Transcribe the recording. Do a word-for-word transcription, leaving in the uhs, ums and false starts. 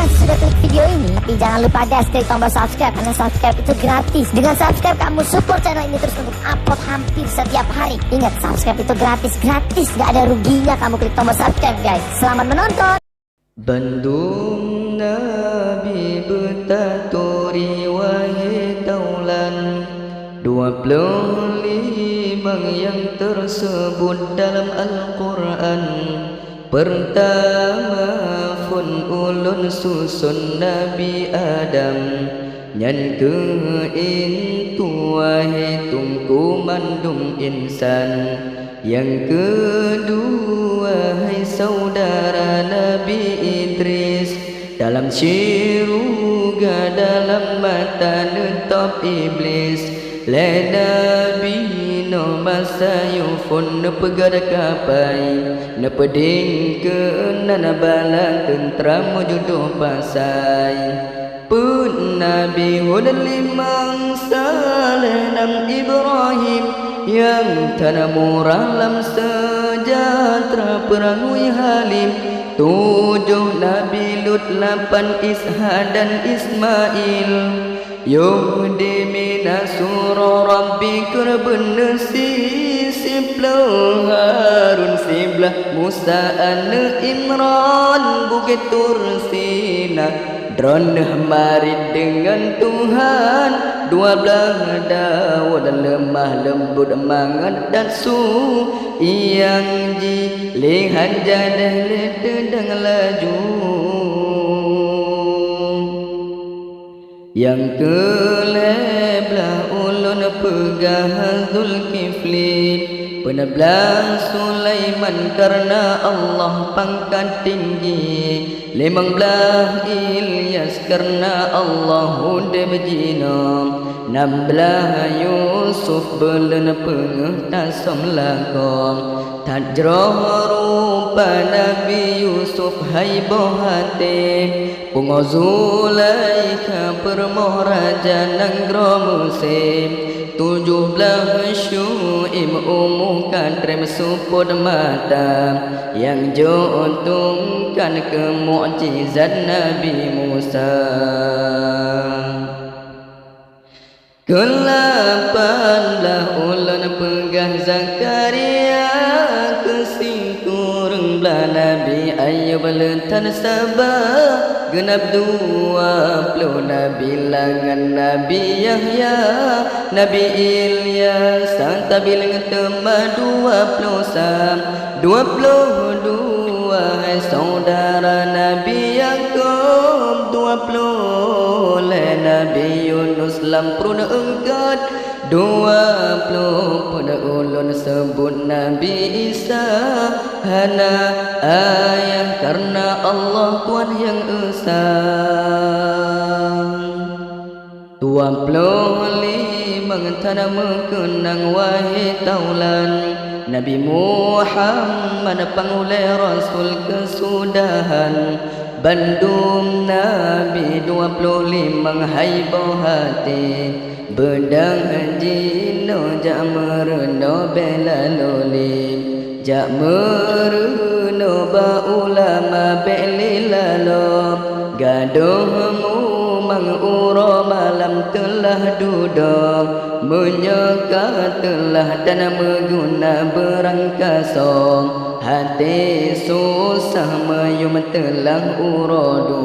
Sudah klik video ini, tapi jangan lupa guys, klik tombol subscribe, karena subscribe itu gratis. Dengan subscribe, kamu support channel ini terus untuk upload hampir setiap hari. Ingat, subscribe itu gratis, gratis, gak ada ruginya kamu klik tombol subscribe guys. Selamat menonton. Bandum nabi beutaturi wahai taulan, dua ploh limong nyang teuseubut dalam Al-Qur'an. Peurtama phon ulôn suson Nabi Adam, nyan keuh intu wahai teungku mandum insan. Nyang keudua hai saudara Nabi Idris, dalam syeuruga dalam mata neutôb Iblis. Lé Nabi Nuh masa yue phon neupeugét kapai, neupeudeng keunan bala teuntra meujudoh pasai. Peuet Nabi Hud, limong Saleh, nam Ibrahim, nyang tana murah lam seujatra peurangui Halim. Tujoh Nabi Lut, lapan Ishak dan Ismail. Yoh di Mina surah Rabbi keureubeuen si, siploh Harun, siblaih Musa aneuëk Imran, Bukét Tur Sina. Droeneuh marit deungon Tuhan, dua blaih Daud leumah leumbot mangat dan su, nyang jih lé han jadeh lé teudong laju. Nyang keu lhée blaih ulôn peugah Zulkifli, peuet blaih Sulaiman kareuna Allah pangkat tinggi, limong blaih Ilyas kareuna Allah udeb jinoe, nam blaih Yusuf beulon peungeuh tasöm lakoe. That jroh rupa Nabi Yusuf hai boh até, pungo Zulaikha peurumoh raja nanggroe Mesé. Tujoh blaih Syu'aib umu ka treb seupôt mata, nyang jeuet tungkan keu mukjizat Nabi Musa. Keulapan blaih ulôn peugah Zakaria, keu sikureueng blaih Nabi Ayub le tan saba, geunab dua ploh nabi langan Nabi Yahya, Nabi Ilyas, sang tabi leungeueh teuma dua ploh sa, dua ploh dua hai saudara Nabi Yakub, dua ploh lhée Nabi Yunus lam pruet eungkôt, dua ploh peuet ulôn seubut Nabi Isa, hana ayah kareuna Allah Tuhan nyang Esa. Dua ploh limong tana meukeunang wahé taulan, Nabi Muhammad pangulée rasul keusudahan. Bandum nabi dua ploh limong hai boh até, beudang jinoe jak meureunoe bék lalo lé. Jak meureunoe bak ulama bék lé lalo, gadôh mumang uroe malam teulah dudoe. Meunyoe ka teulah dan meuguna beurangkasoe, até susah meuyuem teulah uroe